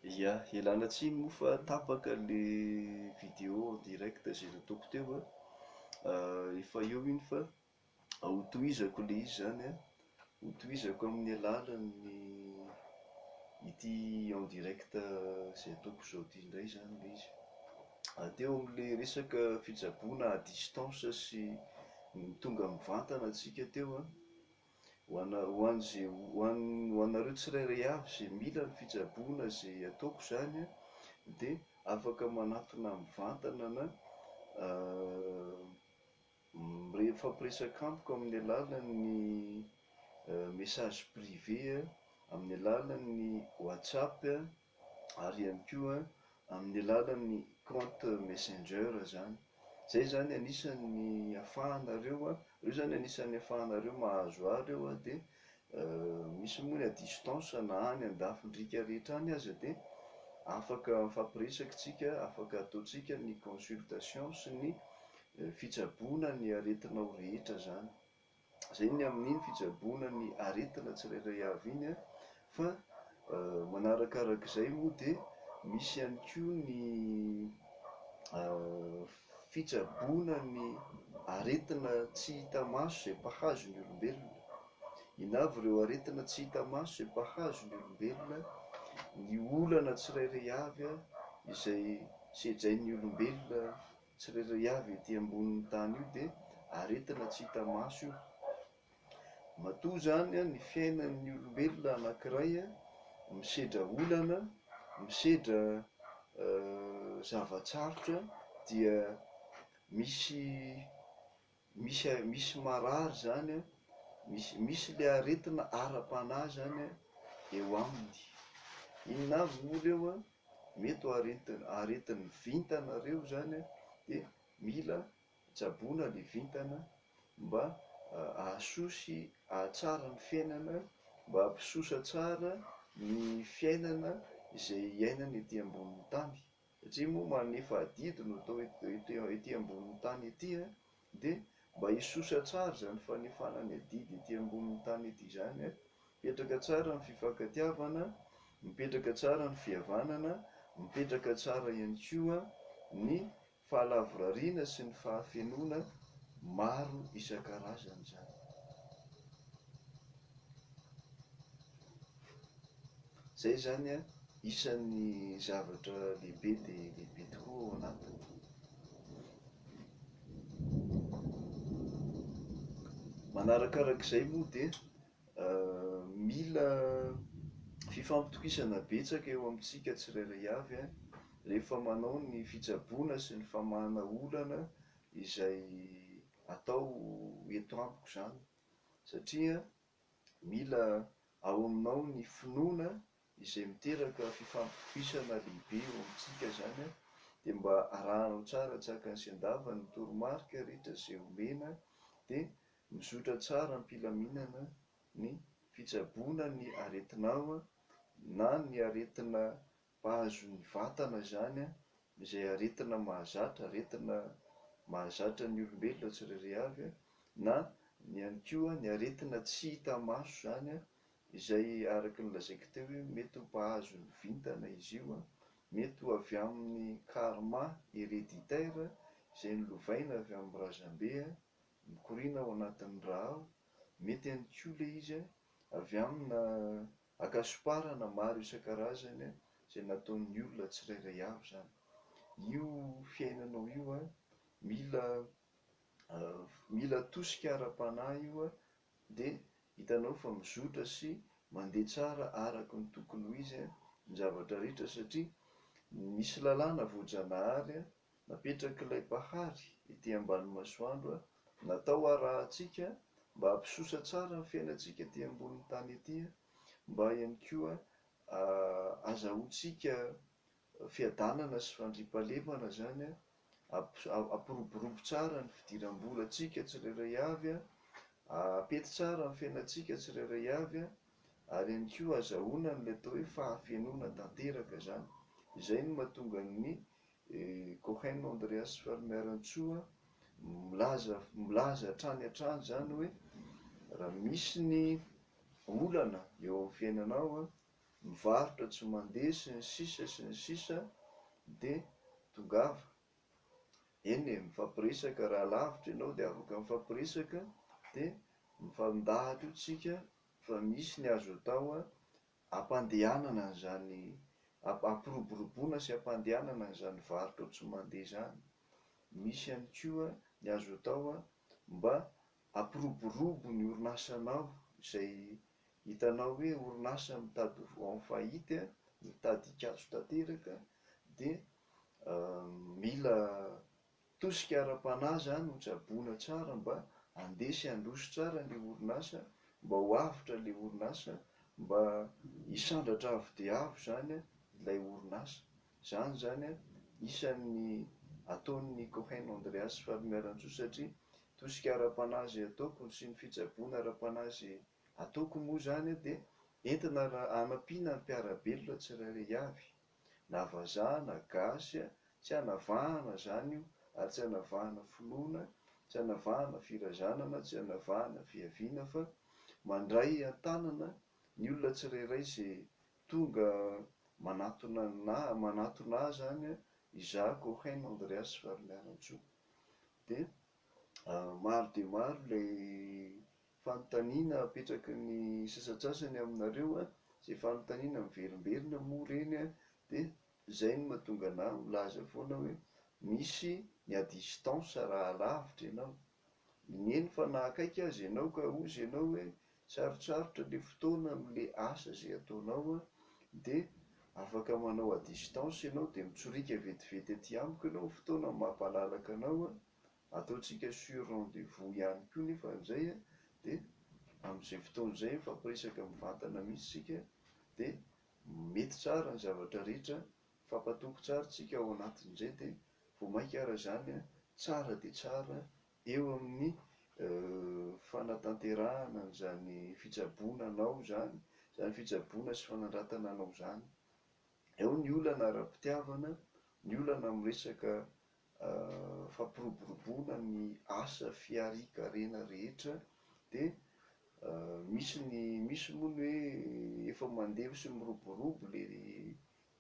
Ya, ialana tsiny moa fa tapaka le vidéo en direct izay nataoko teo a. Efa eo iny fa hotohizako le izy zany a, hotohizako amin'ny alalan'ny ity en direct izay ataoko izao ity indray zany le izy. Teo amin'le resaka fitsaboana à distance sy ny tonga mivantana antsika teo a. Ho ana, ho an'izay, ho an, ho anareo tsirairay avy izay mila ny fitsaboana izay ataoko izany an, dia afaka manatona mivantana na mifampiresaka amiko amin'ny alalan'ny message privé, amin'ny alalan'ny WhatsApp ary ihany koa amin'ny alalan'ny compte messenger izany. Izay izany anisan'ny afahanareo, ireo izany anisan'ny afahanareo mahazo ahy ireo dia misy moa ny à distance na any andafin-driaka rehetra any aza dia afaka mifampiresaka isika, afaka ataontsika ny consultation sy ny fitsaboana ny aretinao rehetra izany. Izay ny amin'iny fitsaboana ny aretina tsirairay avy iny an, fa manarakarak'izay moa dia misy ihany koa ny fitsaboana ny aretina tsy hita maso izay mpahazo ny olombelona. Inona avy ireo aretina tsy hita maso izay mpahazo ny olombelona? Ny olana tsirairay avy izay sedrain'ny olombelona tsirairay avy ety ambonin'ny tany io dia aretina tsy hita maso io. Matoa izany ny fiainan'ny olombelona anankiray misedra olana, misedra zava-tsarotra dia misy misy misy marary izany, misy misy ilay aretina ara-panahy izany eo aminy. Inona avy moa ireo? Mety ho aretina aretin'ny vintana ireo izany dia mila tsaboina ilay vintana mba hahasoa sy hahatsara ny fiainana, mba hampisosa tsara ny fiainana izay iainana ety ambonin'ny tany. Satria moa manefa adidy no atao ety ambonin'ny tany ety dia mba hisosa tsara izany fanefana ny adidy ety ambonin'ny tany ety izany, mipetraka tsara ny fifankatiavana, mipetraka tsara ny fihavanana, mipetraka tsara ihany koa ny fahalavorariana sy ny fahafenoana maro isan-karazany izany. Izay izany isan'ny zavatra lehibe dia lehibe tokoa ao anatiny. Manarakarak'izay moa dia mila fifampitokisana betsaka eo amintsika tsirairay avy rehefa manao ny fitsaboana sy ny famahana olana izay atao eto amiko izany satria mila ao aminao ny finoana izay miteraka fifampitokisana lehibe eo amintsika izany dia mba arahanao tsara antsakany sy andavany ny toromarika rehetra izay omena dia mizotra tsara am-pilaminana ny fitsaboana ny aretinao na ny aretina mpahazo ny vatana izany izay aretina mahazatra, aretina mahazatra ny olombelona tsirairay avy na ny ihany koa ny aretina tsy hita maso izany izay araka ny lazaiko teo hoe mety ho mpahazo ny vintana izy io, mety ho avy amin'ny karma héréditaire izay nolovaina avy amin'ny razambe mikoriana ao anatin'ny rà ao, mety ihany koa ilay izy avy amina ankasomparana maro isan-karazany izay nataon'ny olona tsirairay avy izany. Io fiainanao io mila mila tosika ara-panahy io dia hitanao fa mizotra sy mandeha tsara araka ny tokony ho izy ny zavatra rehetra satria misy lalàna voajanahary napetrak'ilay Mpahary ety ambany masoandro natao harahantsika mba hampisosa tsara ny fiainantsika ety ambonin'ny tany ety mba ihany koa azahoantsika fiadanana sy fandriampahalemana izany hampiroborobo tsara ny fidiram-bolantsika tsirairay avy, hampety tsara ny fiainantsika tsirairay avy ary ihany koa hazahoana an'ilay atao hoe fahafenoana tanteraka izany. Izay no mahatonga an'i Cohen Andreas Farmiarantsoa milaza milaza hatrany hatrany izany hoe raha misy ny olana eo amin'ny fiainanao. mivarotra tsy mandeha sy ny sisa sy ny sisa dia tongava. Eny e, mifampiresaka raha lavitra ianao dia afaka mifampiresaka dia mifandahatra eo tsika fa misy ny azo atao hampandehanana an'izany, hampiroboroboana sy hampandehanana an'izany varotra tsy mandeha izany. Misy ihany koa ny azo atao mba hampiroborobo ny orinasanao izay hitanao hoe orinasa mitady ho en faillite, mitady hikatso tanteraka dia mila tosika ara-panahy izany ho tsaboina tsara mba handeha sy handroso tsara ilay orinasa, mba ho avotra ilay orinasa, mba hisandratra avo dia avo izany ilay orinasa. Izany izany isan'ny ataon'ny Cohen Andreas Farimihariantsoa satria tosika ara-panahy izay ataoko sy ny fitsaboana ara-panahy izay ataoko moa izany dia entina hanampiana ny mpiara-belona tsirairay avy. Na vazaha na gasy, tsy anavahana izany io ary tsy anavahana finoana, tsy anavahana firazanana, tsy anavahana fiaviana fa mandray an-tanana ny olona tsirairay izay tonga manatona na manatona ahy izany izaho Cohen Andreas Farimihariantsoa. Dia maro dia maro ilay fanontaniana apetraky ny sasantsasany aminareo an, izay fanontaniana miverimberina moa ireny an, dia izay no mahatonga anah milaza foana hoe misy ny à distance raha lavitra ianao, eny fa na akaiky aza ianao ka hozy ianao hoe sarotsarotra le fotoana amin'le asa izay ataonao an, dia afaka manao à distance ianao dia mitsoriaka vetivety aty amiko ianao amin'ny fotoana mampalalaka anao an, Ataontsika sur rendez-vous ihany koa nefa izay dia amin'izay fotoana izay mifampiresaka mivantana mihitsy isika dia mety tsara ny zavatra rehetra, mifampatoky tsara isika ao anatin'izay dia vao mainka ara izany tsara dia tsara eo amin'ny fanatanterahana an'izany fitsaboana anao izany, izany fitsaboana sy fanandratana anao izany. Eo ny olana ara-pitiavana, ny olana amin'ny resaka fampiroboroboana ny asa fiharian-karena rehetra dia misy ny misy moa ny hoe efa mandeha sy miroborobo le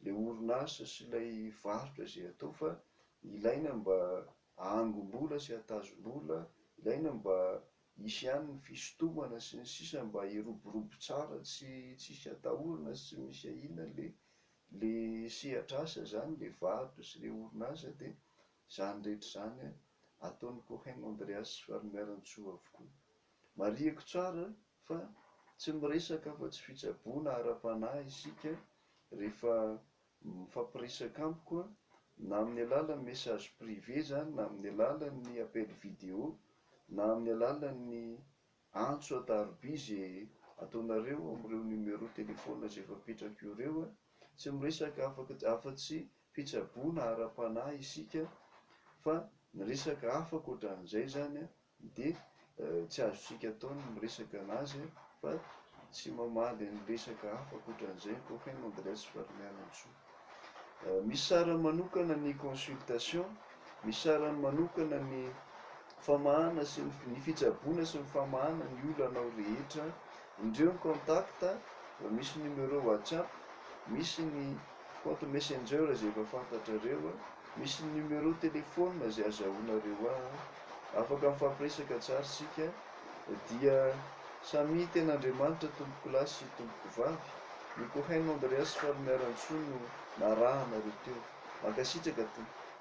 le orinasa sy ilay varotra izay atao fa ilaina mba hahangom-bola sy hahatazom-bola, ilaina mba hisy ihany ny fisintomana sy ny sisa mba hiroborobo tsara tsy tsisy atahorana sy tsy misy ahiana le le sehatr'asa zany le varotra sy le orinasa de zany rehetra zany ataon'i Cohen Andreas Farimihariantsoa avokoa. Marihiko tsara fa tsy miresaka afa-tsy fitsaboana ara-panahy isika rehefa mifampiresaka amiko na amin'ny alalan'ny message privé izany na amin'ny alalan'ny appel vidéo na amin'ny alalan'ny antso an-taroby izay ataonareo amin'ireo numéro téléphone izay efa apetrako ireo. Tsy miresaka afa-tsy fitsaboana ara-panahy isika fa ny resaka hafa ankoatran'izay izany dia tsy azontsika atao ny miresaka anazy fa tsy mamaly ny resaka hafa ankoatran'izay ny Cohen Andreas Farimihariantsoa. Misy sarany manokana ny consultation, misy sarany manokana ny famahana sy ny fitsaboana sy ny famahana ny olanao rehetra. Indreo ny contact, misy numéro WhatsApp, misy ny compte messenger izay efa fantatrareo. Misy ny numéro téléphone izay azahoanareo ahy afaka mifampiresaka tsara isika dia samia tena Andriamanitra tompokolahy sy tompokovavy, ny Cohen Andreas Faly Miarantsoa no narahanareo teo. Mankasitraka tompoko.